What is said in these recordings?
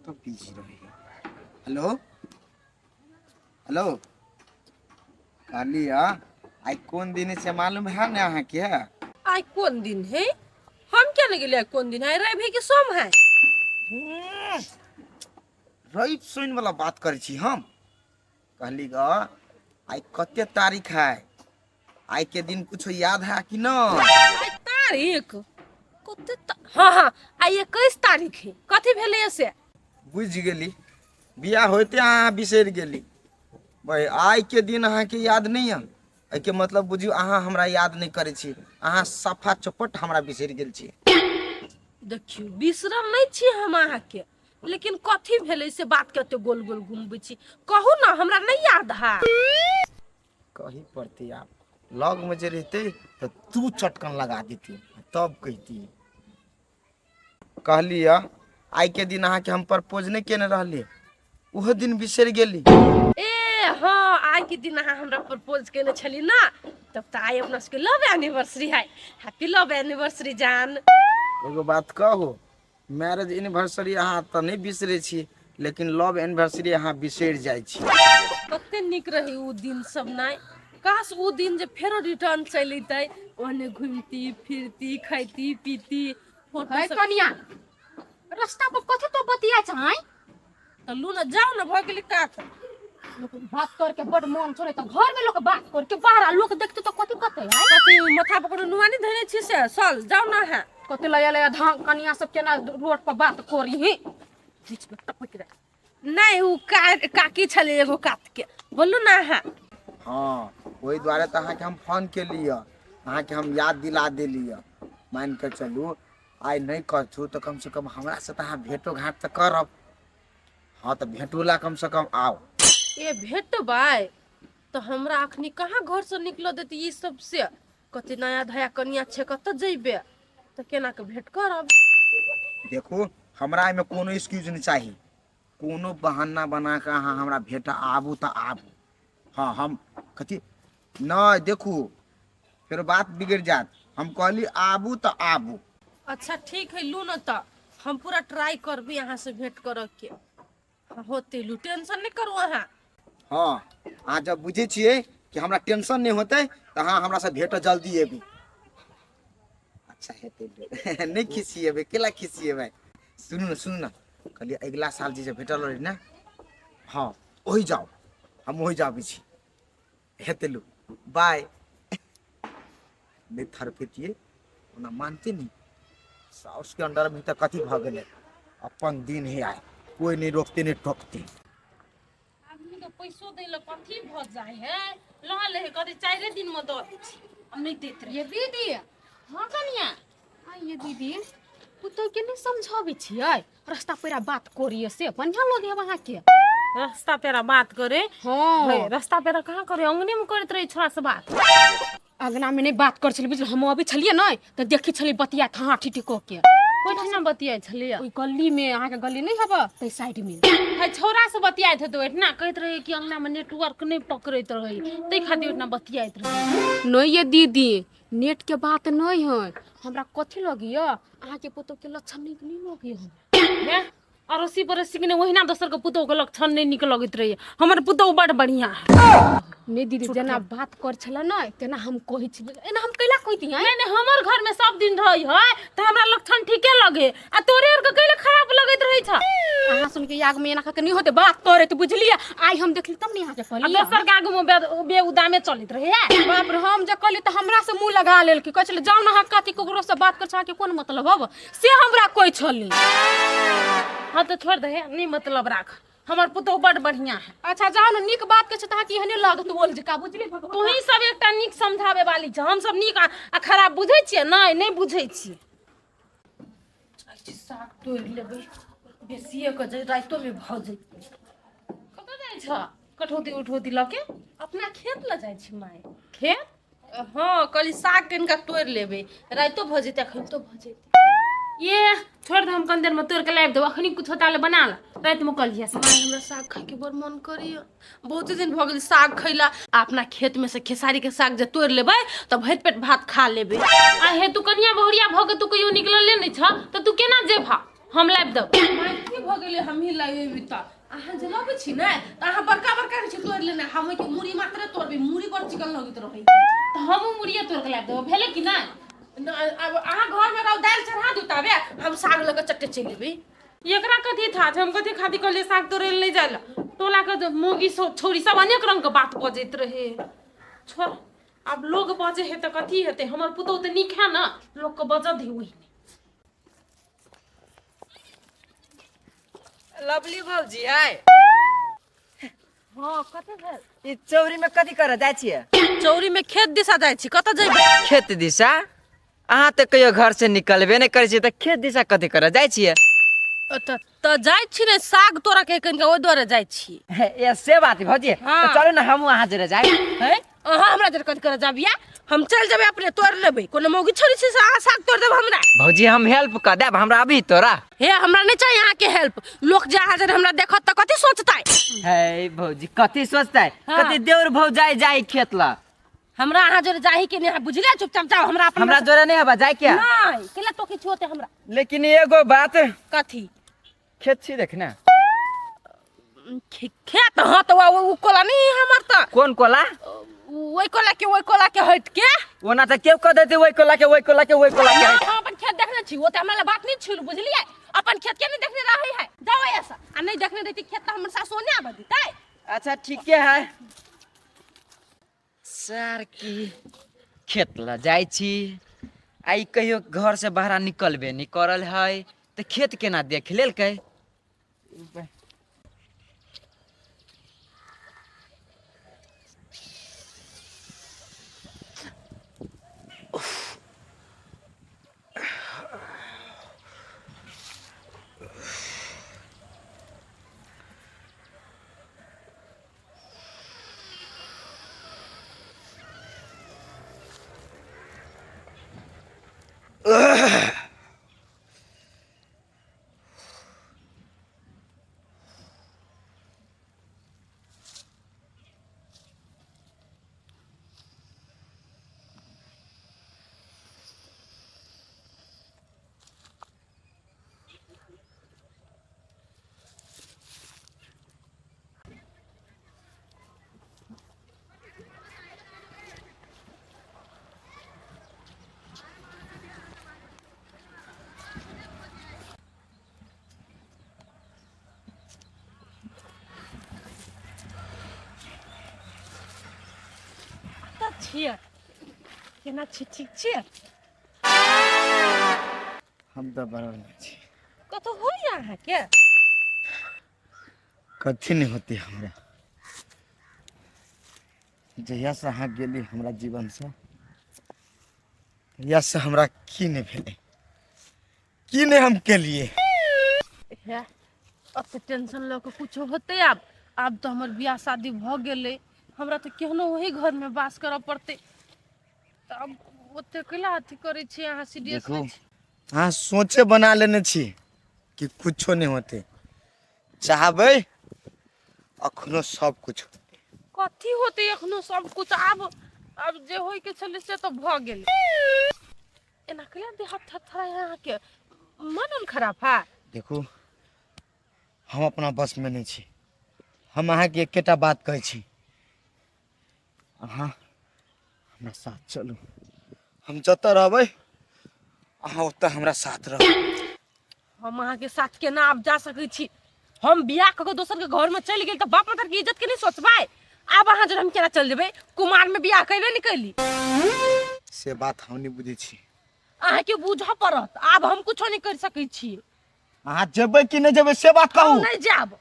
कतऽ बिजी रहै hello hello कहली आइ कोन दिन से मालूम है ने अहाँके? आइ कोन दिन है? हम क्या नहीं गेलियै कोन दिन है, रवि है कि सोम है? रवि शनि वाला बात करै छी हम। कहली ग आइ कते तारीख है? आइ के दिन कुछ याद है कि न? आइ तारीख कते हाँ हाँ, आइ 21 तारीख है। कथी भेलै से? बुझि गेली, बियाह होइते अहाँ बिसरि गेली। भाई आइ के दिन अहाँके याद नहीं है, एहिके मतलब बुझियौ अहाँ हमरा याद नहीं करै छी, अहाँ सफा चौपट हमरा बिसरि गेल छी। देखियौ बिसरल नहीं छी हम अहाँके, लेकिन कथी भेलै से बात के एते गोल गोल घुमबै छी? कहू ना, हमरा नहीं याद है। कही पड़ती, आप लग में जे रहते तो तू चटकन लगा देती तब कहती। कहली आइ के दिन अहाँके हम प्रपोज नहीं केने रहली, ओहो दिन बिसरि गेली। ए हाँ, आइ के दिन अहाँ हमरा प्रपोज केने छली ना, तब तऽ आइ अपना सबके लव एनिवर्सरी है। हैप्पी लव एनिवर्सरी जान। एगो बात कहू, मैरिज एनिवर्सरी अहाँ तऽ नहीं बिसरै छी, लेकिन लव एनिवर्सरी अहाँ बिसरि जाइ छी। कते नीक रही उ दिन सब नाइ, काश उ दिन जे फेरो रिटर्न चलि अइतै, ओने घुमती फिरती खैती पीती फोटो है सब। कनिया, रास्ता पर कथी तो बतिया छै? तऽ लू ने, जाउ ने, भऽ गेलै कात। लोक बात करके बड़ मन छोड़े तऽ घर में लोक बात करके बाहर लोक देखते तो कथी कहते है? कथी माथा पकड़ नुआनी धने छी से सल जाउ ना है। कथी लया लया धान कनिया सब केना रोड पर बात करी ही? बीच में टपक रहा नहीं, उ काकी छले एगो कात के, बोलू ना है। हाँ, ओहि दुआरे तऽ अहाँके हम फोन केली, अहाँके हम याद दिला देली। मान के चलू आइ नहीं करथू तऽ कम से कम हमरा से तऽ अहाँ भेंटो घाट तऽ करब। हाँ तऽ भेंटो ला कम से कम आओ। ए भेटबै तऽ हमरा अखनी कहाँ घर से निकल देती ई सब से? कते नया धया कनिया छै, कतऽ जइबे तऽ केना के भेंट करब? देखू, हमरा एहिमे कोनो एक्सक्यूज नहीं चाही, कोनो बहाना बना के अहाँ हमरा भेंट आबू तऽ आबू। हाँ हम कथी नहीं, देखू फेर बात बिगड़ जात। हम कहली आबू तऽ आबू। अच्छा ठीक है, लू न तऽ हम पूरा ट्राई करबी अहाँ से भेंट करऽ के। हाँ, होते लू, टेंशन नहीं करू अहाँ। हाँ, अहाँ जब बुझै छियै कि हमरा टेंशन नहीं होतै तऽ अहाँ हमरा से भेंट जल्दी एबी। अच्छा हेतै, नहीं खिसिएबै, केला खिसिएबै? सुनू ने, सुनू ने, कहलियै अगिला साल जे भेटल रही ने, हाँ ओहि जाउ, हम ओहि जाबै छी। हेतै लू, बाय। नहीं थरपेतियै ओना मानते नहीं। साउस के अंडर में तऽ कथी भऽ गेलै, अपन दिन ही आए, कोई नहीं रोकते नहीं टोकते। आदमी के पैसो दै लए कथी भऽ जाइ है, लऽ ले है, कहते 4 दिन में दऽ दै छी, हम नहीं दैत रही। ये दीदी। हाँ कनिया। आ ये दीदी, पुतोह के नहीं समझाबै छियै रास्ता पेरा बात करिए से बढ़िया लगे है अहाँके? रास्ता पेरा बात करे? हाँ। हे, रास्ता पेरा कहाँ करे, अंगने में करैत रही छोरा से बात। अंगना में नहीं बात कर छली, बुझल? हम अबै छलियै नहि तऽ देखै छलियै बतिया हाँ ठीठी कऽ के। कोठिना बतियाइ छलियै? ओहि गली में, अहाँके गली नहीं हब तै साइड में। है छौरा से बतियाइत हेतौ, एहिठिना कहैत रहे कि अंगना में नेटवर्क नहीं पकड़ैत रहे, ताहि खातिर ओहिठिना बतियाइत रहे। नहीं ये दीदी, नेट के बात नहीं है। हमरा कथी लगिय, अहाँके पुतोह के लक्षण नीक नहीं लगिय हमरा। हे, अड़ोसी पड़ोसी के ओहिना दोसर के पुतोह के लक्षण नहीं नीक लगैत रहे, हमर पुतोह बड़ बढ़िया है। नहीं दीदी, जेना बात कर छला न तेना हम कहै छी, एना हम कैला कहती हैं? नहीं नहीं, हमर घर में सब दिन रही है तऽ हमरा लक्षण ठीके लगे, आ तोरे आर के कैला खराब लगैत रहे छ? अहाँ सुन के आग में एना के नहीं होते बात करे तो, बुझलिए? आइ हम देखली तब ने अहाँके आ कहली। दोसर के आगू में बेउदामे चलैत रहे है। बाप रे, हम जे कहली तऽ हमरा से मुंह लगा लेलकै, कहै छलै जाउ ने अहाँ कथी ककरो से बात कर छो, अहाँके कोन मतलब हब, से हमरा कहै छली। हाँ तऽ छोड़ दे, नहीं मतलब राख, हमर पुतोह बड़ बढ़िया है। अच्छा जाउ ने, नीक बात कहै छै तऽ अहाँके एहने लागत बोल जका, बुझलिए? भगवान तू ही सब एकटा नीक समझाबे वाली छ, हम सब नीक आ खराब बुझै छियै? नहीं नहीं बुझै छियै। साग तोड़ि लेबै बेसिए के जे राइतो में भऽ जेतै। कतऽ जाइ छ कठौती उठौती लऽ के? अपना खेत लऽ जाइ छी माय। खेत? हाँ, कहली साग कनिका तोड़ि लेबै, राइतो भऽ जेतै, अखन तो भऽ जेतै। ये छोड़ दे, हम कन देर में तोड़ के लाबि देबो, अखनी कुछ होता ले बना ला, राति में कलिए। माय, हमरा साग खाय के बड़ मन करैया, बहुते दिन भऽ गेल साग खैला। आ अपना खेत में से खेसारी के साग जे तोड़ि लेबै तऽ भरि पेट भात खा लेबै। आ हे, तू कनिया बहुरिया भऽ के तू कहियो निकलले नहि छ तऽ तू केना जेबह? हम लाबि देबो। माय, किया कथी भऽ गेलै हमही लगेबै तऽ अहाँ जे लबै छी ने तऽ अहाँ बड़का बड़का रहै छै तोड़ि लेने, हम ओहिके मूड़ी मात्रे तोड़बै, मूड़ी बड़ चिकन लगैत रहै। तऽ हमहूँ मुड़िए तोड़ि कऽ लाबि देबो, भेलै कि नहि? आब अहाँ घरमे रहू, दालि चढ़ा दियौ, ताबे हम साग लऽ कऽ चट्टे चलि एबै। एकरा कथी था छै? हम कथी खातिर कहलियै साग तोड़ै लए नहि जाय लए? टोलाके जे मौगी सब छौड़ी सब अनेक रंगके बात बजैत रहै। छोड़, आब लोग बजै है तऽ कथी हेतै? हमर पुतोहु तऽ नीक है ने, लोकके बजऽ दे ओहिने। लवली भौजी आय। हँ, कतऽ भेल? ई चौरी में कथी करऽ जाइ छियै? चौरी में खेत दिशा जाइ छी, कतऽ जेबै? खेत दिशा? अहाँ तऽ कहियो घर से निकलबे नहि करै छियै, तऽ खेत दिशा कथी करऽ जाइ छियै? तऽ जाइ छी ने साग तोड़ा के कनिका, ओहि दुआरे जाइ छी। ए से बात है भौजी? हाँ। तऽ चलू ने, हमहूँ अहाँ जरे जाय। है, अहाँ हमरा जरे कथी करऽ जाबिया? हम चलि जेबै, अपने तोड़ि लेबै। कोनो मौगी छोड़ी छै से अहाँ साग तोड़ि देब हमरा? भौजी, हम हेल्प कऽ देब, हमरा अभी तोरा। हे, हमरा नहि चाही अहाँके हेल्प। लोक जे अहाँ जरे हमरा देखत तऽ कथी सोचतै? है भौजी, कथी सोचतै? हाँ। कथी देवर भौजाई जाय खेत ला। हमरा अहाँ जरे जाही के नहीं, बुझलियै? चुपचाप जाओ, हमरा अपन हमरा जोरे नहीं हबा जाय क्या? नहीं, केला तो किछु होते हमरा। लेकिन एगो बात। कथी? खेत छी देखने। खेत? हाँ, तऽ ओ कोला नहीं हमर तऽ। कोन कोला? ओहि कोला के, ओहि कोला के हट के। ओना तऽ केओ कह देते ओहि कोला के, ओहि कोला के, ओहि कोला के। हम अपन खेत देखने छी, ओ तऽ हमरा लए बात नहीं छुल, बुझलियै? अपन खेत के नहीं देखने रहे है, जाओ ऐसा आ नहीं देखने रहती खेत तऽ हमर सासु नहि आबऽ देतै। अच्छा, ठीके है। सर की खेत ला जाइ छी, आ ई कहियो घर से बाहर निकलबे नहीं करल है, तऽ खेत केना देख लेलकै? कतऽ छियै? केना छी? ठीक छियै? हम तऽ बड़ा नहि छी। कतऽ होइया अहाँके? कथी नहि होती हमरा। जहियासँ अहाँ गेली हमरा जीवनसँ, तहियासँ हमरा की नहि भेलै, की नहि हम केलिए। हे, ओते टेंशन लऽ कऽ कुछो होतै? आब आब तऽ हमर बियाह शादी भऽ गेलै, हमरा तऽ केहनो ओही घरमे वास करऽ पड़तै। तऽ आब ओते कैला अथी करै छियै अहाँ सीरियस? देखू, अहाँ सोचे बना लेने छी कि कुछो नहि होतै। चाहबै अखनो सब कुछ होतै। कथी होतै एखनो सब कुछ? आब आब जे होय के छलै से तऽ भऽ गेलै। एना कैला देह हाथ थरथराइ है अहाँके? मन उन खराब है? देखू, हम अपना बसमे नहि छी। हम अहाँके एकेटा बात कहै छी, अहाँ हमरा साथ चलू। हम जतऽ रहबै, अहाँ ओतऽ हमरा साथ रहू। हम अहाँके साथ केना आब जा सकै छी? हम बियाह कऽ के दोसर के घर में चलि गेल तऽ बाप मतार के इज्जत के नहीं सोचबै? आब अहाँ जर हम केना चलि जेबै? कुमार में बियाह कैबे नहीं कैली। से बात हम नहि बुझै छी। अहाँके बुझऽ पड़त, आब हम कुछो नहीं कर सकै छी। अहाँ जेबै कि नहि जेबै से बात हम कहू। नहीं जायब।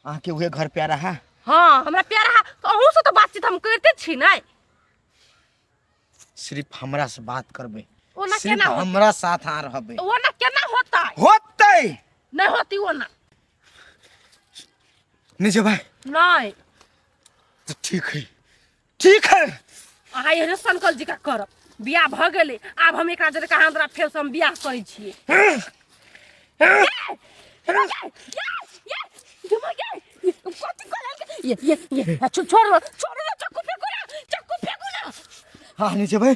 अहाँके उहे घर प्यारा है? हाँ, हमरा प्यारा है, तऽ अहूँ से तऽ बातचीत हम करिते छी ने। सिर्फ हमरा से बात करबै। ओना सिर्फ केना होतै? हमरा साथ अहाँ रहबै। ओना केना होतै? होतै। नहीं होती ओना। नहि जेबै? नहीं। तऽ ठीक है, ठीक है। अहाँ एहने संकल्प जी का करब। बियाह भऽ गेलै, आब हम एकरा जरे कहाँ तोरा फेरसँ हम बियाह करै छियै। छोड़ छोड़ ना, चक्कू फेंकू ना, चक्कू फेंकू ना। हाँ, नहि जेबै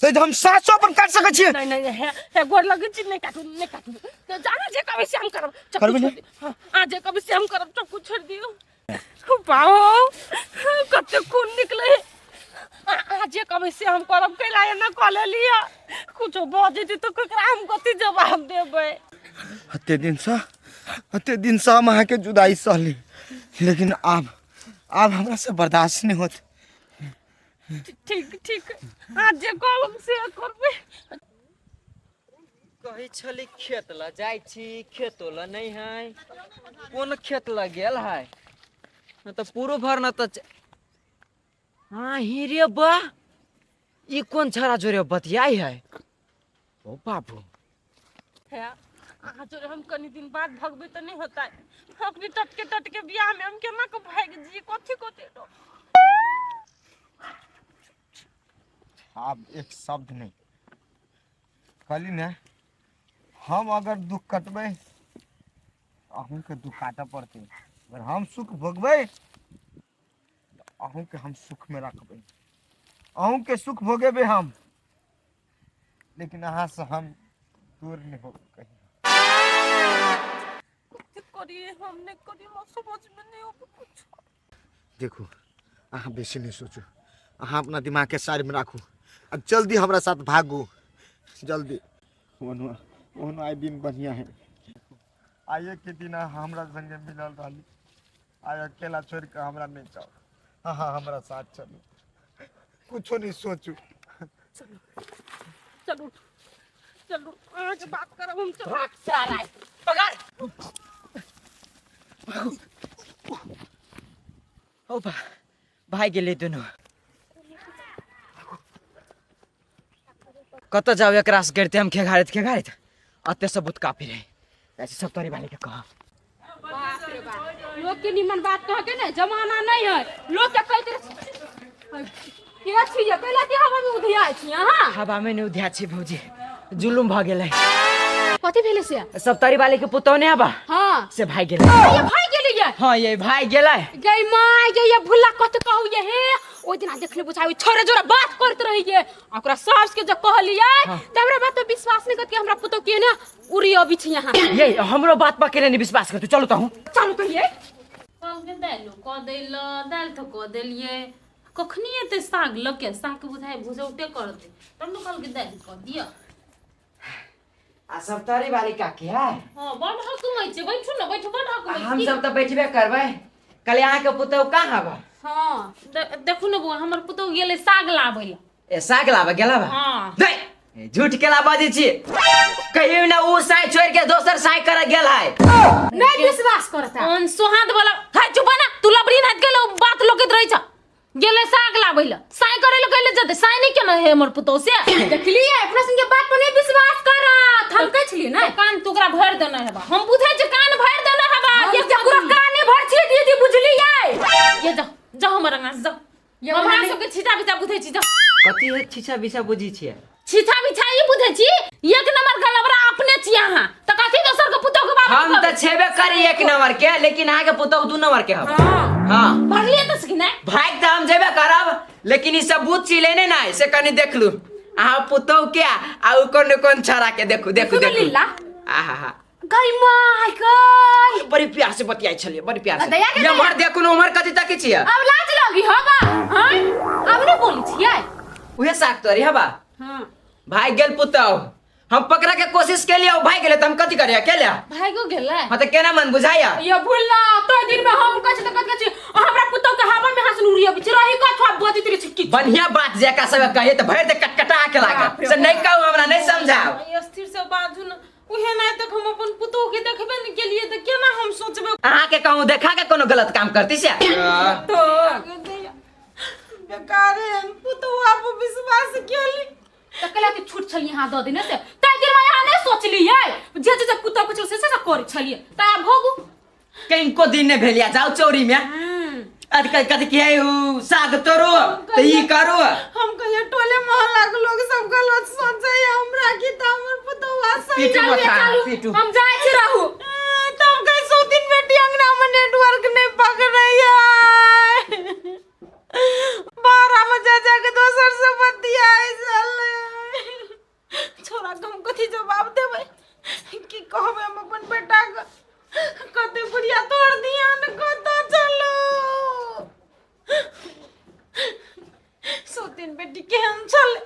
तऽ हम सासो अपन काटि सकै छियै। नहीं नहीं, हे हे, गोर लगै छी, नहीं काटू, नहीं काटू। तो जाना जे कहबै से हम करब। चक्कू करबै ने? छोड़ि दियौ। हाँ, अहाँ जे कहबै से हम करब, चक्कू छोड़ि दियौ। बाहो, कते खून निकले है। अहाँ जे कहबै से हम करब। कैला एना कऽ लेलियै? कुछो भऽ जेतै तऽ ककरा हम कथी जवाब देबै? अते दिन से हम अहाँके जुदाई सहली, लेकिन आब आब हमरा से बर्दाश्त नहीं होत। ठीक ठीक, अहाँ जे कहब से करबै। कहै छली खेत लऽ जाइ छी, खेतो लऽ नहि है। कोन खेत लऽ गेल है? न तऽ पूरो भर न तऽ हाँ ही रे बा, ई कोन छड़ा जोरे बतियाई है? ओ बाबू। है, अहाँ जोरे हम कनी दिन बाद भगबै तऽ नहि होतै? अपने टटके टटके बियाह में हम केना कऽ भागि जी? कथी कथी? आब एक शब्द नहीं। कहली ने, हम अगर दुख कटबै, अहूँके दुख काटऽ पड़तै। अगर हम सुख भोगबै, तऽ अहूँके हम सुखमे रखबै, अहूँके सुख भोगेबै हम, लेकिन अहाँसँ हम दूर नहि होबै कहीं। कथी करिए हम, नहि करिए, हमरा समझ में नहीं आबै कुछ। देखू, अहाँ बेसी नहि सोचू। अहाँ अपना दिमागके साइडमे राखू आ जल्दी हमरा साथ भागू, जल्दी। ओहनो ओहनो आइ दिन बढ़िआँ है। आइए के दिन अहाँ हमरा संगे मिलल रहली। आइ अकेला छोड़ि कऽ हमरा नहि जाउ। अहाँ हमरा साथ चलू, कुछो नहि सोचू। चलू चलू, अहाँके बात करब हम, चलू। पकड़। ओ बा, भागि गेलै दुनू। कतऽ जाउ एकरा से करिते हम खेघारैत खेघारैत अते सबूत काफी रहे। ऐसे सब तोरी वाले के कह। बाप रे बाप, लोग के निमन बात कह के ने जमाना नहीं है। लोग के कहते रहे, के छी ये कैला के हवा में उधिया छी अहाँ? हवा में नहीं उधिया छी भौजी, जुलुम भऽ गेलै। कथी भेलै से? सब तरी वाले के पुतौह ने हवा से भागि गेलै। ये भागि गेलै ये? हाँ, ये भागि गेलै। गई माय गई, ये भुल्ला कत कहू ये। हे, ओइ दिना देखले बुझाइ छोरे जोरा बात करत रहिए आ ओकरा सास के जब कहलिए त हमरा बात पे विश्वास नहीं करत कि हमरा पुतोह के ने उड़ी अबै छी यहाँ। ये हमरो बात पर केने नहीं विश्वास करतू। चलू तहूँ। चलू कहिए। कहलकै दालि कऽ दै लए, दालि तऽ कऽ देलियै। कखनी एतै साग लऽ के? सागके बुझाइ भुजौटे करतै तब ने। कहलकै दालि कऽ दिअ। आ सब तरी वाली काकी है। हँ, बड हकमै छै। बैठू ने, बैठू, बड हकमै। हम सब तऽ बैठबे करबै। कहले अहाँके पुतोह कहाँ हवा? हाँ। देखू ने बौआ, हमर पुतोह गेलै साग लाबै लए। ए, साग लाबे गेला बा? हाँ। नहीं, झूठ केला बाजै छी? कहियो ना उ साय छोड़ के दोसर साय करे गेल है। नहीं विश्वास करता। ओन सोहाद वाला है। चुप ना तू, लबरी नाथ गेलो बात लोकैत रहै छ। गेलै साग लाबै लए, साय करै लए कैले जेतै? साय नहि केना है हमर पुतोह से। देखलिए, अपना संगे बात पर नहीं विश्वास करत। हम कहै छलिए ने कान तू ओकरा भरि देने हेबा। हम बुझै छी, कान भरि देने हेबा। हम जे पूरा काने भर छियै दीदी, बुझलियै? ये जाओ जाओ, हमर अंगना से जाओ। ये हमरा हमरा सबके छिछा बिछा बुझै छी, जाओ। कथी है छिछा बिछा बुझी छियै? छिछा बिछा ई बुझै छी, एक नंबर गलबरा अपने छी अहाँ तऽ कथी दोसर के पुतोह के बारे हम तऽ छेबे करी एक नंबर के, लेकिन अहाँ के पुतोह दू नंबर के हब। हाँ। भरलियै तऽ कि नहि? भाग तऽ हम जेबे करब, लेकिन ई सबूत छी लेने ना से कनी देख लू अहाँ पुतोह के आ उ कोन कोन छड़ा के। देखू देखू। देखू ने। देखू। लीला। आहा हा। गई माय गई। बड़ी प्यार से बतियाई छलिए, बड़ी प्यार से। दया के ये उम्हर देखू ने, उम्हर कथी तकी छियै? अब लाज लगी हबा? हैं, अब नहीं बोली छियै। उहे साग तोरी हबा? हां। भाग गेल पुतोह। हम पकड़ा के कोशिश के लिए, भाग गेले त हम कथी करिया के ले? भागो गेलै? हाँ, त केना मन बुझाया? ये भुल्ला, तो दिन में हम कहै छी त कथी कहै छी? हमरा पुतोह के हवा में हंसन उड़िया बिच रही कथवा बजैत रही छी की? बढ़िया बात जेका सब कहे त भरि दे कटकटा के लागे से नहीं कहू, हमरा नहीं समझाओ। ई स्थिर से बाजू ने। उहे नहि तक हम अपन पुतोह के देखबे ने केलिए तऽ केना हम सोचबै? अहाँ के कहूँ देखा के कोनो गलत काम करती से? तो बेकार है पुतोह पर विश्वास केली। त कहला कि छूट छलिए यहाँ दऽ देने से तै दिन में यहाँ नहीं सोचलिए। जे जे जे पुतोह कुछ से से करै छलिए त आब भोगू। किनको दिन नहीं भेलिया, जाओ चोरी में। अरे कथी की है उ साग तोड़ो त ई करो। हम कहियो टोले मोहल्ला के लोग सब गलत सोचे हमरा की त हमर पुतोह सही। पीटू मथा चलू, पीटू। हम जाइ छी रहू। तो हम कहीं सौ दिन बेटी अंगना में नेटवर्क नहीं पकड़ रही है। 12 बजे जाके दोसर से बतियाई चले। छोरा के हम कथी जवाब देबै? की कहबै हम? अपन बेटा के कते बुढ़िया तोड़ दिया न कतऽ चलो सौतीन बेटी केहन छलै।